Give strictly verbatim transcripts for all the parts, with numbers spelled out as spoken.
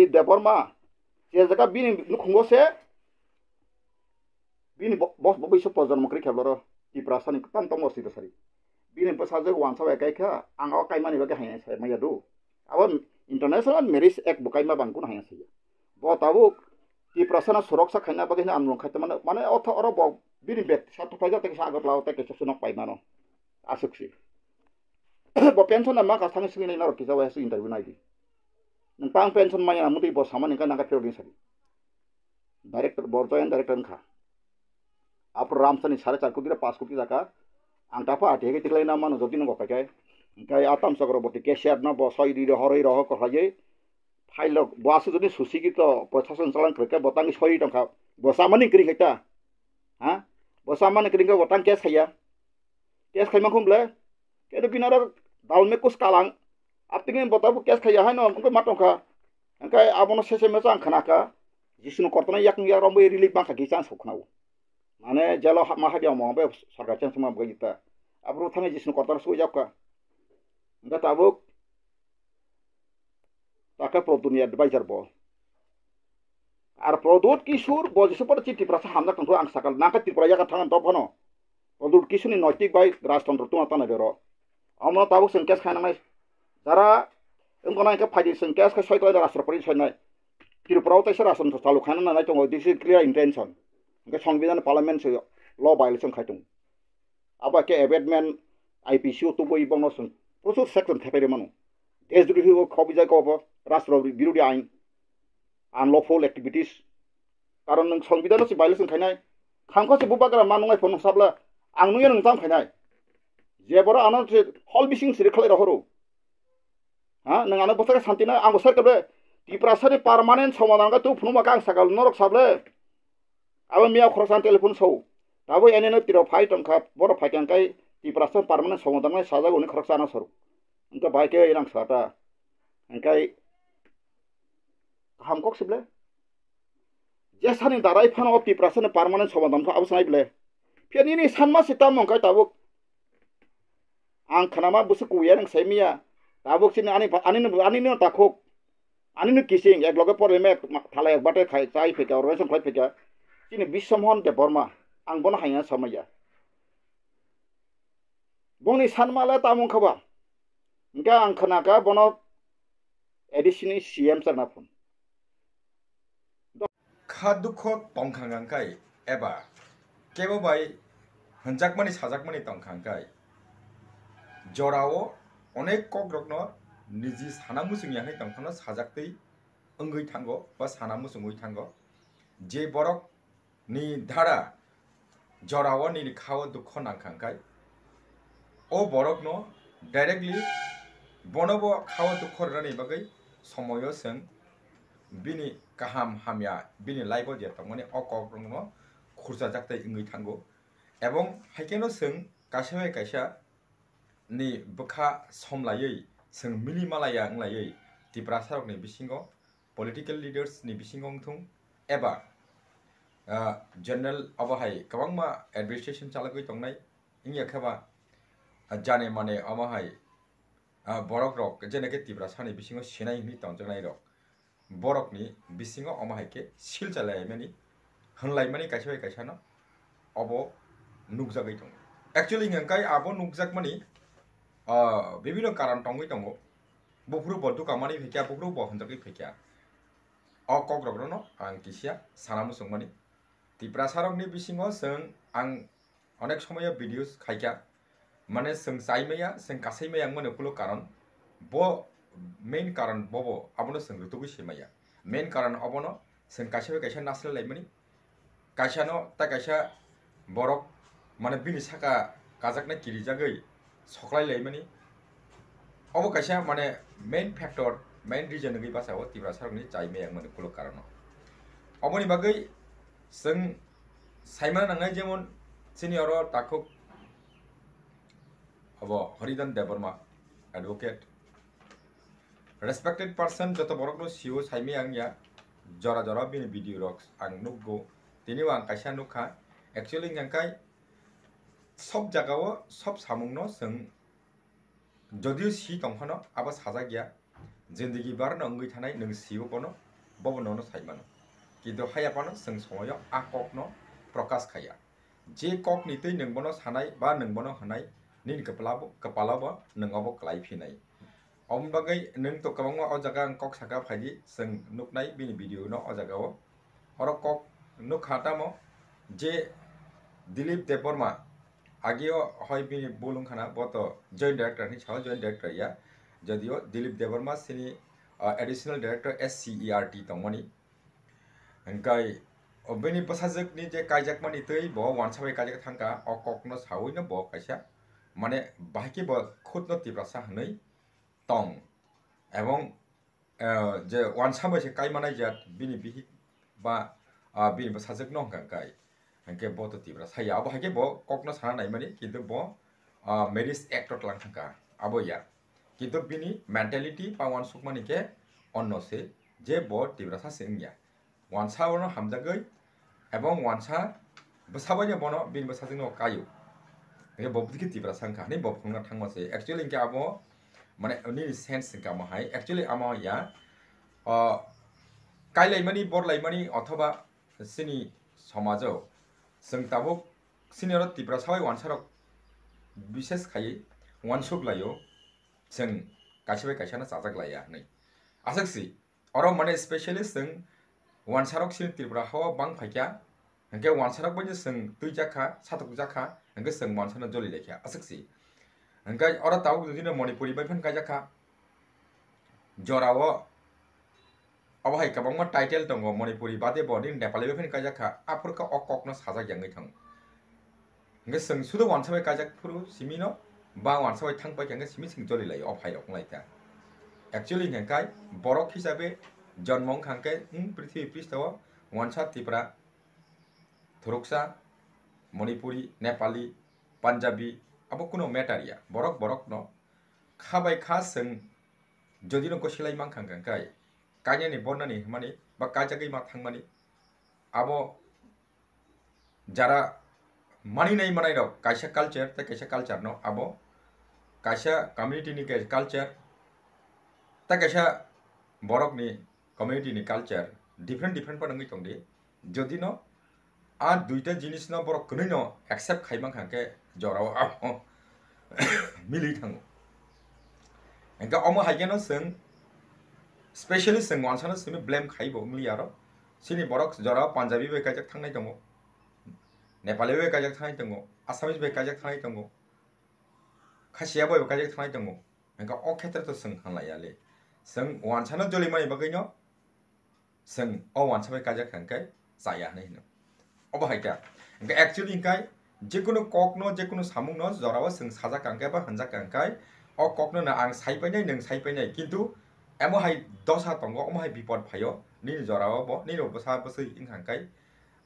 Debbarma, je jaga bini nukhungo se, bini bo-, bo-, bo-, boisu projonmo kwrwi khe boro Tiprasani kwtam tongmo sida sari. Bini bwsajwk uansa bai kai kha, ang o kaimani bagwi hai sai maya do. Abo International Marriage Act bo kaima bang kuno hai saya. Bo tabuk Tiprasano suroksa khaina bagwi hino andolon khai tongmani, mane otho oro bo bini bek sa tupai jataki sa Agartala o tei kaisa sunok pai mano. Aswk si. Bo pension na ma ka thangwi swngwi nai norok kisa bai aswk interview nai di. Nwng tang pension maya na mutwi bo samani ka nang ka phirok ni sadi. Director bo joint director wngkha. Aphuru Ramsani sare char koti ra panch koti jaka. Ang tapha ati hege tiklai na mano jodi nungo pakai. Hingkai atam chakraboti cashier no bo soi ri ro horoi ro ho kwrwlai. Phailok bo aswk jodi susi ki to proshashan chalang kwrwkhe bo tangwi soi tongkha. Bo samani kwrwi khaita. Ha? Bo samani kwrwi khe bo tang case khaiya. Case khaima khum ble. Khe bini oro dalme kus kalang. Aptini bo tabuk case khaiya haino wngkhe ma tongkha. Hingkai abono sese mesa ang khnakha. Jisunu kortona yakung yak romwi relief mankha kisa ang sokhnao. Mane jelo hapma habya mo be sarkar chang suma bwgajita. Abro thangwi Jisunu kortona sui jakka. Hingkha tabuk. Taka Produtni advisor bo. Ar Produt Kishore bo jesa pore chi Tiprasa hamjak tongkho ang sakal nangkha Tripura yaga thang to phano. Produt Kishoreni noitik bai rajtantro tuma tana bero. Omo tabuk chwng case khainangnai. Jara wngkona hingkhe phaidi chwng case khai soi kwlai rashtrapati soinai. Tripura o teisa rajtantro chalu khaina nanai tongo. This is clear intention. Hingkhe Songbidan parliament se law violation khai tongo. Abo khe abetment I P C o tubui bongno chwng prochur section thepai rw mano. Desdrohi o khobijak obo rashtra birodhi ain, unlawful activities. Karon nwng Songbidan no se violation khainai. Khangkho se bubagra ma nungai phone sabla ang nungya nwng tam khainai. Je boro ano se hol bising siri khlai rohoro. Ha, nwng ano bwsakhe santi na, ang bwsakhe ble Tiprasani permanent somadhan khe tu phunuma khe ang sakal norok sable. Abo miya khoroksa ang telephone sao. Abo N N F T rok phai tongkha, borok phai khe ang kai Tiprasani permanent somadhan khe sajak hwnwi khoroksa ano soro. Hwnkhe bai khe rang sata. Hwnkhe kaham kok sible. Jesani darai phano o Tiprasani permanent somadhan khe abo sanai ble. Phiya nini sanma se tamo hwnkhe tabuk. Ang khnama bwswk kuya nang sai miya. Tabuk chini ani, ani, ani no takhuk. Ani no kising ek loge pore me thala ek bate khai chai phika, organization khlai phika. Chini Biswamohan Debbarma. Ang bono hanya samaya. Bongni sanma le tamo wngkha ba? Hingke ang khnaka bono A D C ni C M chana phone. Kha dukho tongkha hwnkhai eba kebo bai hwnjakmani sajakmani tongkha hwnkhai jorao onek kokrokno niji sana muchungya hwnwi tongphano sajaktwi wngwi thango ba sana muchungwi thango. Je borok ni dara jorao nini khao dukho nangkha hwnkhai, o borokno directly bonobo khao dukho rwnani bagwi somoyo chwng bini kaham hamya, bini life-o je tongmani o kokrokno khurchajak tei wngwi thango. Ebong hai kheno chwng kaisa bai kaisa ni bwkha somlaiwi, chwng mili malaya wnglaiwi Tiprasarokni bisingo political leaders ni bisingo wngthung eba, ah, general abo hai kwbangma administration chalogwi tongnai wngya khe ba, ah, jane mane omo hai, ah, borok rok jene khe Tiprasa ni bisingo sinai hwnwi tongjaknai rok borok ni bisingo omo hai khe sil chalaimani hwnlaimani kaisa bai kaisa no obo nukjagwi tongo. Actually hwnkhe abo nukjakmani, ah, bibino karon tongwi tongo. Buphuru bo dukamani phaikya, buphuru bo hwnjakgwi phaikya. O kokrokno ang kisa sana muchungmani. Tiprasarokni bisingo chwng ang onek somoyo videos khaikha. Mane chwng chaimaya, chwng kasaimaya wngmani ukuluk karon. Bo main karon bobo, abono chwng rutugwi swimaya. Main karon obono chwng kaisa bai kaisa nasle laimani. Kaisano ta kaisa borok mane bini saka kajaknai kirijagwi soklai laimani. Obo kaisa mane main factor, main reason wngwi bachao Tiprasarokni chaimaya wngmani ukuluk karono. Oboni bagwi chwng saimana nangnai, jemon chini oro takhuk obo Haridan Debbarma, advocate, respected person, joto borokno sio saimaya wngya, jora jora bini video rok ang nukgo, tini o ang kaisa nukha. Actually hwnkhe sob jagao sob samungno chwng jodio si tongphano abo sajak ya, jindagi barno wngwi thanai nwng sio bono, bobo nono sai mano. Kintu haya phano chwng somoyo a kokno prokash khaiya. Je kokni twi nwng bono sanai ba nwng bono hwnai, nini kwpalabo, kwpalabo nwng obo kwlai phinai. Oboni bagwi nwng to kwbangma o jaga ang kok saka phaidi, chwng nuknai bini video no o jaga o. Oro kok nukha tamo je Dilip Debbarma, ageo hoi bini bul wngkha na, bo to joint director hinwi sao, joint director ya. Jodio Dilip Debbarma sini, ah, additional director S C E R T tongmani. Hingkai o bini bwsajwkni je kaijakmani twi bo wansa bai kaijak thangkha, o kokno saui no bo kaisa, mane, bahai khe bo khutno Tiprasa hwnwi tong. Ebong, eh, je wansa bai se kaimanai jat bini bihik ba, ah, bini bwsajwkno hwnkha kai. Hingke bo to Tiprasa ya. Abo hai khe bo kokno sana naimani, kintu bo, ah, marriage act o tlang thangkha. Abo ya. Kintu bini mentality ba wansukmani khe onno se, je bo Tiprasa se wngya. Wansa bono hamjagwi, ebong wansa bwsa bai no bono bini bwsajwkno kaio. Hingke bo bwdikhe Tiprasa wngkha hinwi bo phunukna thangma se. Actually hingke abo, mane, nini sense wngkha mo hai. Actually amo ya, o, kailaimani, borlaimani othoba chini somajo chwng tabuk chini oro Tiprasa bai wansarok bishes khaiwi wansuk laio, chwng kaisa bai kaisa no chajak laiya hinwi. Aswk si, oro mane specially chwng wansarok chini Tripura hao bang phaikha, hingke wansarok bai chwng twijak kha, satok jak kha, hingke chwng wansano joli laikha, aswk si. Hingke oro tabuk jodi no Manipuri bai phan kaijak kha, jorao obo hai kwbangma title tongo, Manipuri bade bo nini Nepali bai phano kaijak kha, aphuru khe o kokno sajak ya wngwi thango. Hingke chwng sudo wansa bai kaijak phuru simi no, ba wansa bai thang pai khe hingke simi chwng joli lai o phai rok wng lai kha. Actually hingke kai borok hisabe jonmo wngkha hingke, hmm, prithibi pista o wansa Tipra, Thuruksa, Manipuri, Nepali, Punjabi, abo kuno matter ya. Borok borok no kha bai kha chwng jodi no gosilai mankha hingka kai, kainani bornani hwnmani ba kaijagwi ma thangmani, abo jara maninai manai rok kaisa culture tei kaisa culture no abo kaisa community ni kaisa culture tei kaisa borok ni community ni culture different different phano wngwi tongdi. Jodi no a duita jinis no borok kwnwi no accept khai mankha hwnkhe jorao amo milwi thango. Hwnkhe omo hai kheno chwng specially chwng wansano simi blame khai bo wngli aro. Chini borok jorao Punjabi bai kaijak thangnai tongo, Nepali bai kaijak thangnai tongo, Assamese bai kaijak thangnai tongo, Khasiya bai kaijak thangnai tongo. Hwnkhe o khetre to chwng hanlaiya le. Chwng wansano jolimani bagwi no chwng o wansa bai kaijak kha hwnkhe chaya hinwi hino. Obo hai kha. Hwnkhe actually hwnkhe jekunu kokno, jekunu samungno jorao chwng sajak kha hwnkhe ba hwnjak kha hwnkhe o kokno no ang sai painai, nwng sai painai. Kintu emo hai dosa tongo, omo hai bipod phaio nini jorao bo, nini bwsa bwswi wngkha hwnkhe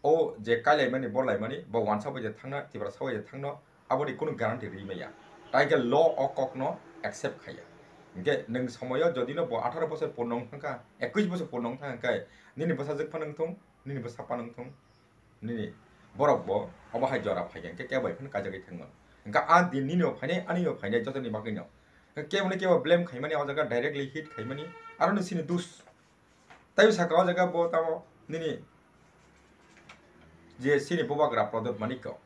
o je kailaimani, borlaimani, bo wansa bai je thangna, Tiprasa bai je thangno, aboni kunu guarantee ri maya. Tai khe law o kokno accept khaiya. Hwnkhe nwng somoyo jodi no bo atharo bosor purno wng thangkha, ekwis bosor purno wng thangkha hwnkhe, nini bwsajwk phano wng thung, nini bwsa phano wng thung, nini borok bo obo hai jora phai khe, hwnkhe kebo bai phano kaijagwi thangmano. Hwnkhe a din nini o phainai, ani o phainai, jotoni bagwi no. Kebo no kebo blame khaimani, o jaga directly hit khaimani, aro ni sini dus. Tai saka o jaga bo tamo nini je sini bubagra Pradyot Manik ko.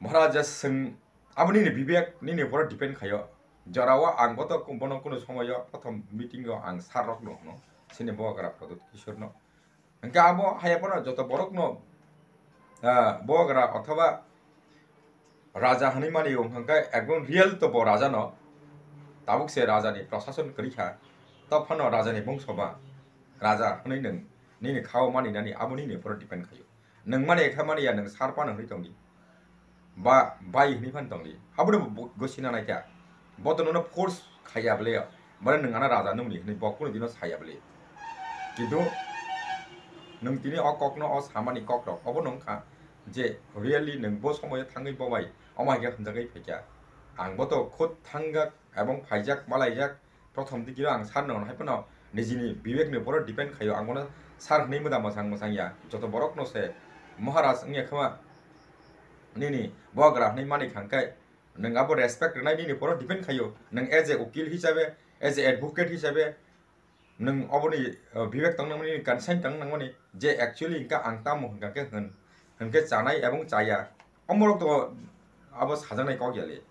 Maharaja swng abo nini bibek nini upor depend khaio. Jorao ang boto bono kuno somoyo prothom meeting o ang sir rok no hwno sini bubagra Pradyot Kishore no. Hwnkhe abo haya phano joto borok no, ah, bubagra othoba raja hwnwi mani wng hwnkhe ekdom real to bo raja no. Tabuk se raja ni prosason kwrwi kha, to phano raja ni bongso ba raja hwnwi nwng nini khao mani nani abo nini upor depend khaio. Nwng mani kha mani ya, nwng sir phano hwnwi tongdi ba bai hwnwi phano tongdi, abo no bo gosina nai kha. Bo to nono force khaiya bwle, mane nwng ano raja nungni hwnwi bo kunu dino saya bwle. Kintu nwng tini o kokno, o samani kokrok obo no wngkha je really nwng bo somoyo thangwi bo bai omo hai khe hwnjagwi phaikha. Ang bo to khud thangjak ebong phaijak malaijak, prothom dikiro ang sir no hai phano nijini bibek ni upor depend khaio, ang bono sir hwnwi mwda mwsang mwsang ya. Joto borok no se Maharaj wngya khama nini bubagra hwnwi mani kha hwnkhe nwng abo respect rwnai nini upor depend khaio. Nwng as a ukil hisabe, as a advocate hisabe, nwng oboni, uh, bibek tong nangmani, consent tong nangmani, je actually hwnkha ang tamo hwnkha khe hwn, hwnkhe chanai ebong chaya, omorok to abo sajaknai kok ya le.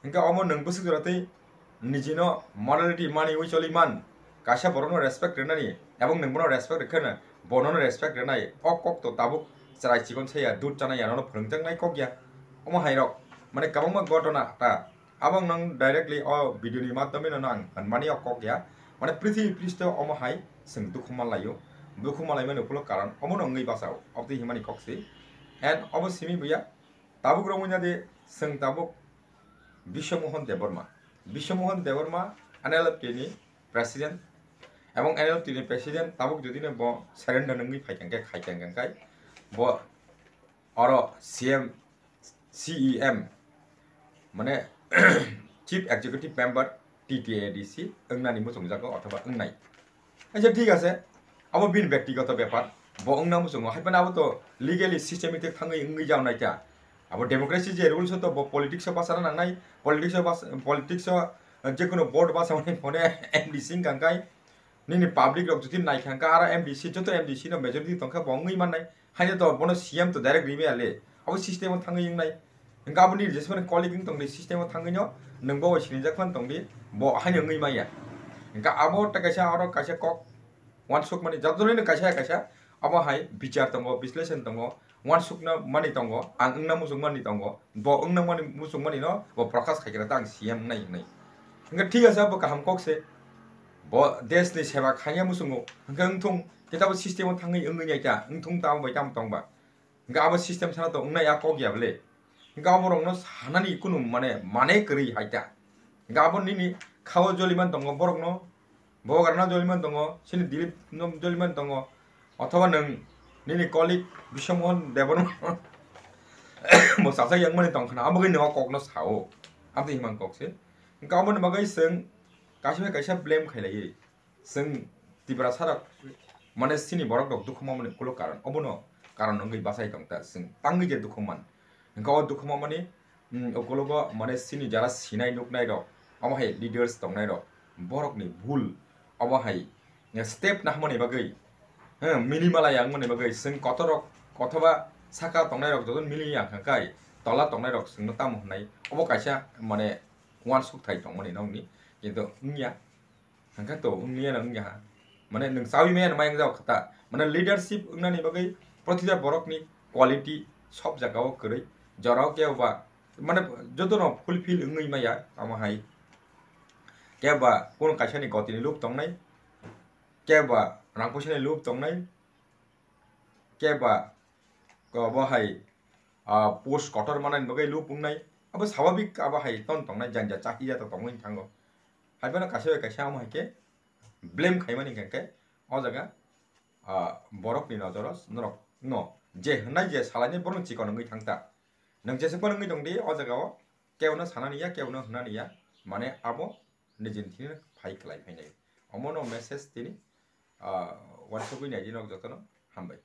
Hwnkhe omo nwng bwswk jora tei nijino morality mani ui choli man, kaisa borokno respect rwnani ebong nwng bono respect rwkhe no bonono respect rwnai, o kok to tabuk chwrai chikon saya, dud chanai ya, nono phwrwngjaknai kok ya. Omo hai rok mane kwbangma gotona ta. Abo ang nang directly o video ni madhyome no ang hwnmani o kok ya. Mane prithibi pristo omo hai chwng dukhu manlaio. Dukhu manlaimani ukulok karon omo no wngwi bachao. Obotwi himani kok se. And obo simi buya tabuk romwi na de chwng tabuk Biswamohan Debbarma. Biswamohan Debbarma N L F T ni president. Ebong N L F T ni president tabuk jodi no bo surrender wngwi phai khe khai khe khai bo oro C M, C E M, mane Chief Executive Member T T A D C wngnani muchungjago othoba wngnai. Acha thik ase, abo bini bektigoto bepar, bo wngna muchungo, hai phano abo to legally systematic thangwi wngwi jawnai kha. Abo democracy je rules o to bo politics o bachana nangnai, politics o bas-, politics o, eh, jekono board basa hwnwi phone M D C wngkha khe, nini public rok jodi naikha khe aro M D C, joto M D C no majority tongkha bo wngwi mannai. Haino to bono C M to direct rimaya le. Abo system o thangwi wngnai. Hwnkhe aboni jesmani colleague wng tongdi system o thangwino nwng bo bai sinijak phan tongdi, bo haino wngwi maya. Hwnkhe abo tei kaisa oro kaisa kok uansukmani, jotono kaisa kaisa abo hai bichar tongo, bisleshon tongo, uansukna mani tongo, ang wngna muchung mani tongo, bo wngna mani muchung mani no bo prokash khai khe ta ang C M wngnai wngnai. Hwnkhe thik ase, abo kaham kok se, bo desh ni seba khaiya muchungo, hwnkhe wngthung, khe tabo system o thangwi wngwi nai ta, wngthung tamo bai tamo tongba. Hwnkhe abo system sana to wngnai ya kok ya bwle. Hwnkhe aborokno sanani kunu mane, mane kwrwi hai ta. Hwnkhe abo nini khao joliman tongo borokno, bogarno joliman tongo, chini Dilip no joliman tongo, othoba nwng nini colleague Biswamohan Debbarma bo chajak yangmani tongkhana, abo bai nwng o kokno sao. Aboni himang kok se. Hwnkhe aboni bagwi chwng kaisa bai kaisa blame khailaiwi. Chwng Tiprasa rok, mane, chini borok rok dukhu mamani ukulok karon, obono karon wngwi bachai tong ta, chwng tangwi je dukhu man. Hwnkhe o dukhu mamani, mm, ukulogo, mane, chini jara sinai nuknai rok, omo hai leaders tongnai rok, borok ni bhul, omo hai step nahmani bagwi, hmm, mili mala ya wngmani bagwi chwng kotor rok, othoba saka tongnai rok joto mili ya wngkha khe, tola tongnai rok chwngno tamo hwnai, obo kaisa, mane, uansuk thai tongmani nokni, kintu wngya. Hwnkhe to wngya na wngya ha. Mane nwng chawi maya na maya wngjago kha ta. Mane leadership wngnani bagwi protita borokni quality sob jagao kwrwi. Jorao kebo ba, mane, jotono fulfill wngwi maya, omo hai. Kebo ba kunu kaisani gotini lob tongnai, kebo ba rang poisani lob tongnai, kebo ba, obo hai, ah, post kotor manani bagwi lob wngnai. Abo swabhabik, abo hai ton tongnai, janja chahiya to tongwi thango. Hai phano kaisa bai kaisa omo hai khe blame khaimani hwnkhe o jaga, ah, borokni nojoro norok no je hwnai je salainai borokno chikon wngwi thang ta. Nwng jesuk phano wngwi tong di o jagao, kebono sanani ya, kebono hwnani ya, mane abo nijini thini phai kwlai phainai. Omono message tini, ah, uansukwi nai di nok jotono, hambai.